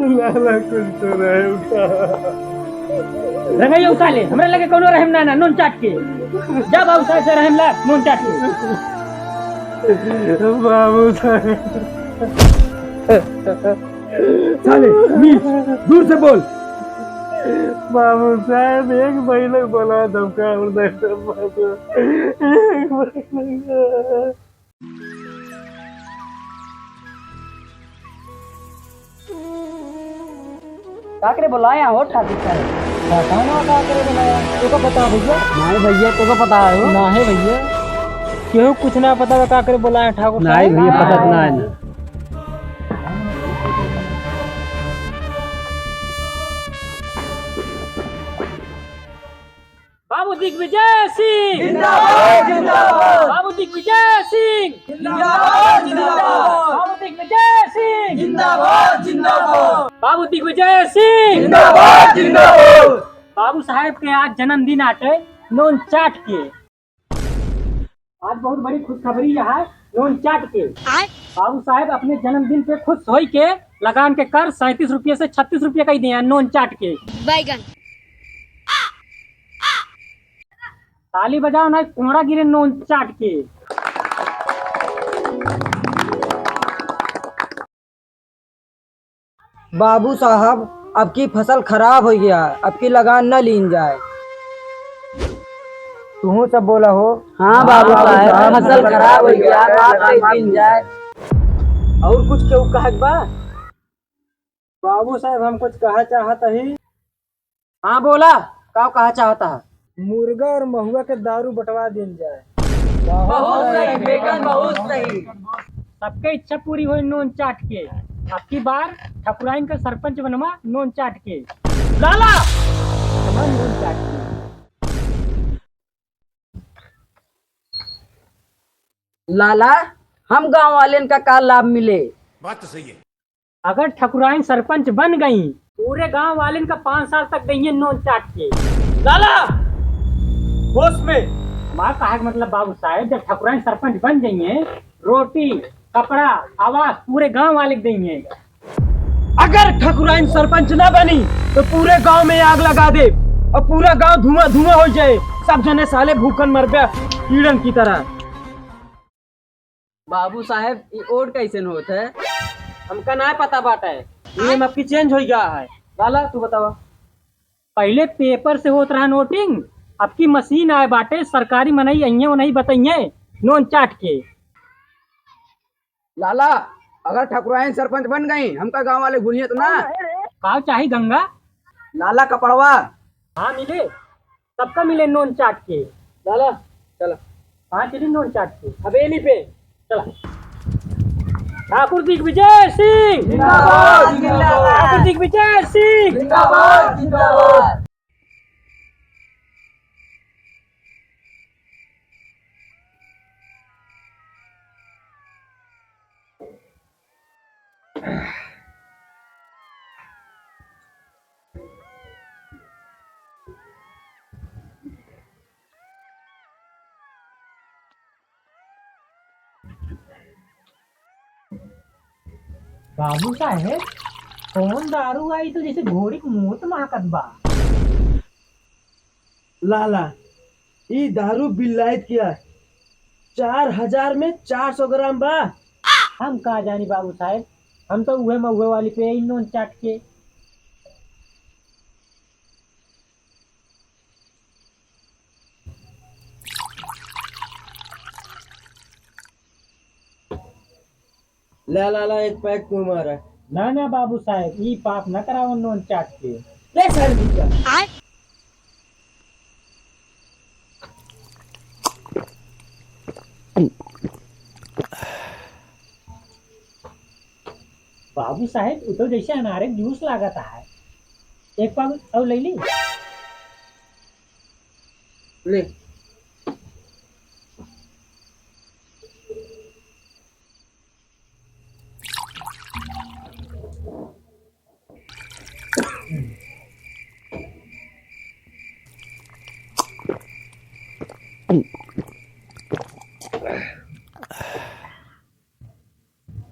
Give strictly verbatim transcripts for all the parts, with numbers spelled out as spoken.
लाला, कुछ तो रहम कर। रंगइयो उतार ले, हमरे लगे कौनो रहम ना, ना, नून चाट के। जा बाबू साहब से रहम ला, नून चाट के। बाबू साहब। साले, नीच, दूर से बोल। बाबू साहब, एक महीना बोला धमका और नहीं तो बाबू। एक महीना। का करे बोलाया हो ठाकुर साहब? पता ना का करे बोलाया। तोका पता है भैया? नहीं भैया, तोका पता है हो? नहीं भैया, केहू कुछ ना पता बा का करे बोलाया ठाकुर साहब? नहीं भैया, पता तो ना है ना। बाबू दिग्विजय सिंह जिंदाबाद, जिंदाबाद। बाबू दिग्विजय सिंह जिंदाबाद, जिंदाबाद। बाबू दिग्विजय सिंह जिंदाबाद, जिंदाबाद। बाबू दिग्विजय सिंह जिंदाबाद, जिंदाबाद। बाबू साहेब के आज जन्मदिन आटे, नोन चाट के। आज बहुत बड़ी खुशखबरी है, नोन चाट के। आय। बाबू साहेब अपने जन्मदिन पे खुश होई के लगान के कर सैंतीस रुपये से छत्तीस रुपये कइ दिए हैं, नोन चाट के। बैगन। ताली बजाओ ना, कोहड़ा गिरे नोन चाट के। बाबू साहब, अब की फसल खराब होइ गया, अब की लगान न लीन जाए। तुहूँ सब बोला हो। हाँ बाबू साहब, फसल खराब होइ गया, अब न लीन जाए। और कुछ केहू कहे के बा? बाबू साहब, हम कुछ कहा चाहत ही। हाँ, बोला, का कहा चाहता है? मुर्गा और महुआ के दारू बंटवा दीन जाए। बहुत सही, बेगन, बहुत सही। सबके इच्छा पूरी होई नोन चाट के। अब की बार ठकुराइन का सरपंच बनवा नोन चाट के। लाला! बनवा नोन चाट के। लाला, हम गाँव वालेन का का लाभ मिले? बात तो सही है। अगर ठकुराइन सरपंच बन गई, पूरे गांव वालेन का पाँच साल तक दइहें नोन चाट के। लाला, होश में। हमार कहे के मतलब बाबू साहेब, जब ठकुराइन सरपंच बन जइहें, रोटी, कपड़ा, आवास पूरे गांव वाले के दइहें। अगर ठकुराइन सरपंच ना बनी, तो पूरे गांव में आग लगा दे और पूरा गांव धुआं धुआं हो जाए। सब जने साले भूखन मरबे कीड़न की तरह। बाबू साहेब, ई वोट कैसन होत है? हमका ना पता बाटे, नियम अब की change होइ गया है। लाला, तू बतावा। पहिले paper से होत रहा voting, अब की machine आए बाटे, सरकारी मनई अइहें ओनही बतइहें, नोन चाट के। लाला, अगर ठकुराइन सरपंच बन गई, हमका गाँव वाले भूलिहें तो ना? का चाही गंगा? लाला, कपड़वा। हाँ, मिले। सबका मिले नोन चाट के। लाला, चला। कहाँ चली नोन चाट के? हवेली पे। चला। ठाकुर दिग्विजय सिंह। जिंदाबाद, जिंदाबाद। ठाकुर दिग्विजय सिंह। जिंदाबाद, जिंदाबाद। बाबू साहेब, कौन दारू आई तो जैसे घोड़ी के मूत महकत बा। लाला, ई दारू बिल्लाइत किया, चार हजार में चार सौ ग्राम बा। हम का जानी बाबू साहेब, हम तो उहे महुए वाली पे आई नोन चाट के। ला, ला, ला, एक पैक तू मारा। ना, ना बाबू साहेब, ई पाप न कराओ नोन चाट के। ले सर, भूखा। बाबू साहेब, उ तो जैसे अनारे के जूस लागत है। एक पाउच और ले ली। ले।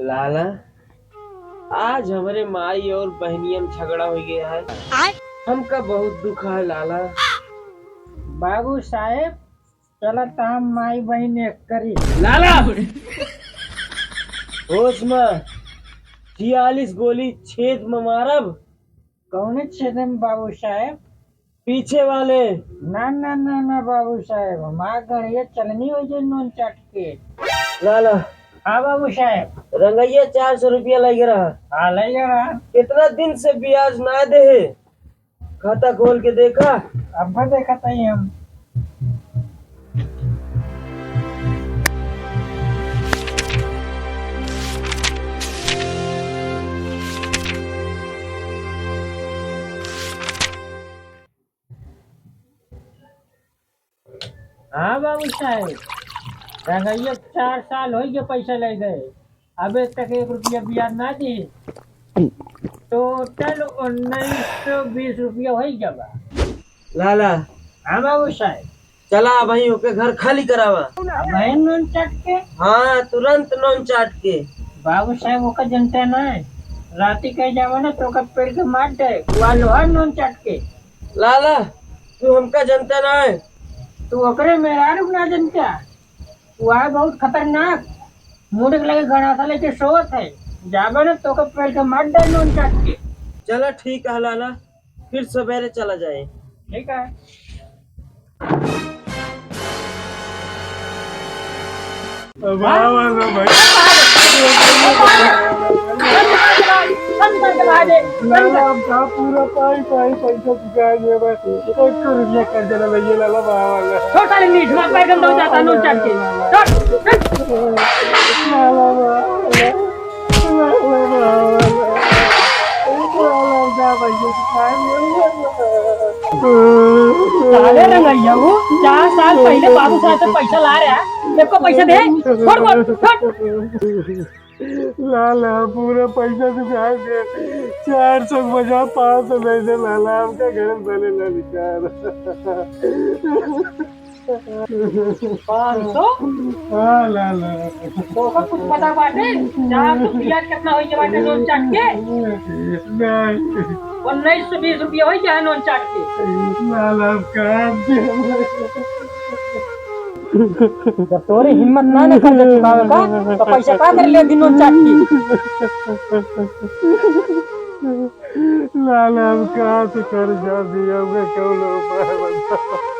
लाला, आज हमरे माई और बहनिया में झगड़ा होइ गया है। आय? हमका बहुत दुख है लाला। बाबू साहेब, चला त हम माई बहिन एक करी। लाला! होश में, छियालीस गोली छेद में मारब। कौने छेद में बाबू साहेब? पीछे वाले। ना, ना, ना, ना बाबू साहेब, हमार गड़िया चलनी होइ जाए नून चाट के। लाला। हाँ बाबू साहेब। रंगैया चार सौ रुपया लगे रहा। हाँ, लगे रहा। कितना दिन से ब्याज ना दे है? खाता खोल के देखा। अब देखा ताई हम। हाँ बाबू साहेब, रंगैया चार साल होइ गए पैसा ले गए, अबे तक एक रुपया ब्याज ना दी। टोटल उन्नीस सौ बीस रुपया होइ गया बा। लाला। हाँ बाबू साहेब। चला अबहीं ओके घर खाली करावा। अबहीं नून चाट के? हाँ, तुरंत नून चाट के। बाबू साहेब, ओका जनता ना है, राती कहीं जावा ना तो ओका पेड़ के मार दे, वो लोहा नून चाट के। लाला, तू हमका जनता ना है। तू ओकरे मेहरारू ना जनता, वो है बहुत खतरनाक, मुड़ के लगे गंडासा लेके सोवत है, जाबे ना तो ओकर पेड़ के मार दे नून चाट के। चला ठीक है लाला, फिर सवेरे चला जाए। ठीक है। अब आवा ना भाई। ना, अब का पूरा पाई, पाई पैसा चुका दे बा। एक रुपया कर्जा ना लइए लाला बाबा वाला। छोड़ साले नीच, मैं पैगम दो जाता नून चाट के। छोड़, छोड़। लाला बाबा वाला। लाला बाबा वाला। लाला बाबा ये साले रंगैया, वो चार साल पहले बाबू साहब से पैसा ला रहा है, एको पैसा दे, छोड़, छोड़, छोड़। लाला, पूरा पैसा चुका दे, चार सौ के बजाय पाँच सौ दे दे लाला, हमका घर में भले ना विचार। पाँच सौ? हाँ, लाला। तो ओकर कुछ पता बाटे? जहाँ तू ब्याज कितना होई के बाटे नून चाट के? नहीं। उन्नीस सौ बीस रुपया होई के है नून चाट के। लाला, अब का दे? जब तोरे हिम्मत ना न कर चुकावे का, तो पैसा का कर ले दिन नून चाट के? लाला, हम कहाँ से कर्जा दिया, हमका कौनो उपाय बताओ।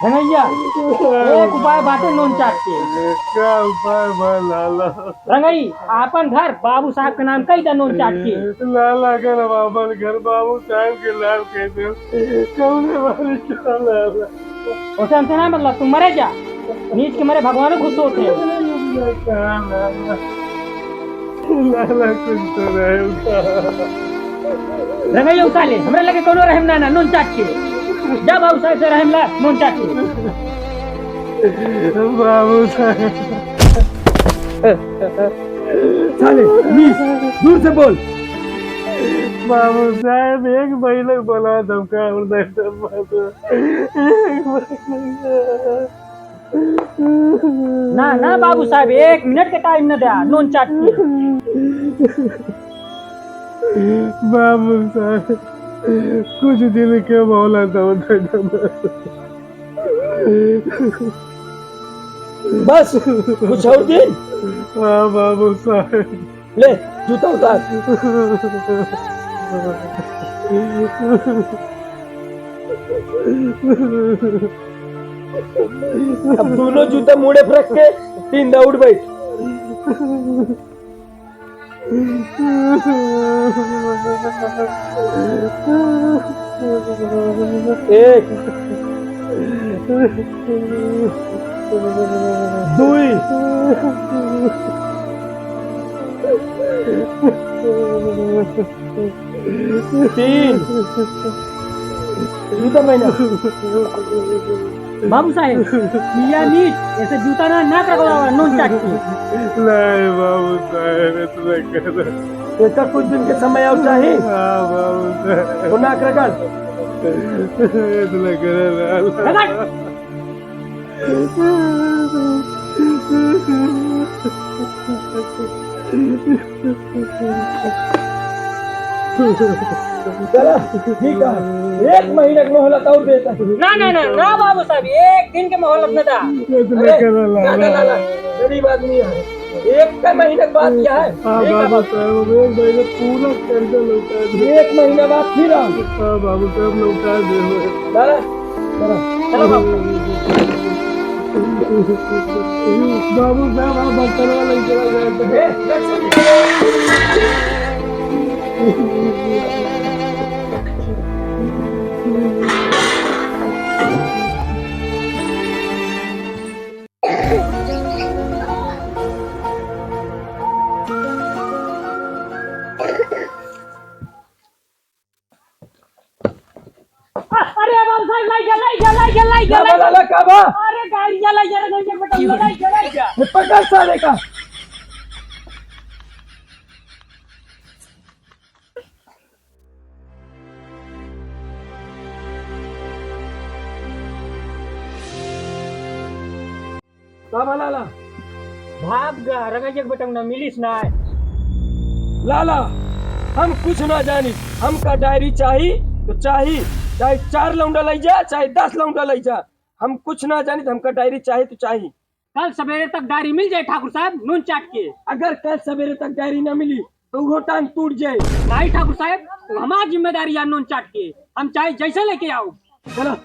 रंगैया, एक उपाय बाटे नून चाट के। का उपाय बा लाला? रंगई, आपन घर बाबू साहब के नाम कई दा नून चाट के। लाला, अगर हम आपन घर बाबू साहब के नाम कई दे, कौने वाली का लाला? ओसे हमसे ना मतलब, तू मरे जा। नीच के मरे भगवानो खुश होते हैं। लाला, कुछ तो रहे उनका। रंगैया उताले, हमरा लगे कोनो रहम ना, ना, नून चाट के। जा बाबू साहब से रहम ला, नून चाट के। बाबू साहब। साले, नीच, दूर से बोल। बाबू साहब, एक महीना के बोला धमका और नहीं तो बात। एक महीना। ना, ना बाबू साहब, एक मिनट के टाइम न द्या, नून चाट के। बाबू साहब, कुछ दिन के मोहलत दो। बस, कुछ और दिन? हाँ बाबू साहब। ले, जूता उतार। अब दोनों जूता मूड़े पर रख के तीन दौड़ बैठ। एक, दुई, तीन। जूता पहना। बाबू साहेब, मियाँ नीच, ऐसे जूता ना, नाक रगड़ावा, नून चाट के। नहीं बाबू साहेब, इतना कर। एका कुछ दिन के समय और चाही। हाँ बाबू साहेब। तो नाक रगड़। इतना कर। रगड़। चला, ठीक है, एक महीना के मोहलत और देता है। ना, ना, ना, ना बाबू साहब, एक दिन के मोहलत न दा। अरे, ना, ना, ना, ना, गरीब आदमी है, एक का महीना के बात क्या है? हाँ, एक का बाबू बात। साहब, हम एक महीना पूरा कर्जा लौटा दे। एक महीना बाद फिर आओ। हाँ, बाबू साहब, लौटा दे। चला, चला। चलो बाबू। बाबू साहब, आप बर्तनवा लेके आ जाते हैं। अरे बाबू साहब, लाई जा, लाई जा, लाई जा, लाई जा, का लाई बा जा। लाला, का बा? अरे गाड़ी जा, लाई जा, रे, लाई जा, बेटा, लाई जा, लाई जा। ये पकड़ साले का। का बा लाला? भाग गा, रंगैया के बेटा ना मिलिस ना। लाला, हम कुछ ना जानी, हमका डायरी चाही तो चाही, चाहे चार लौंडा लई जा, चाहे दस लौंडा लई जा, हम कुछ ना जानी, हमका डायरी चाही तो चाही। कल सवेरे तक डायरी मिल जाए ठाकुर साहब, नून चाट के। अगर कल सवेरे तक डायरी ना मिली तो वो टांग टूट जाए। नहीं ठाकुर साहब, वो हमार जिम्मेदारी है नून चाट के, हम चाहे जैसे लेके आओ। चलो।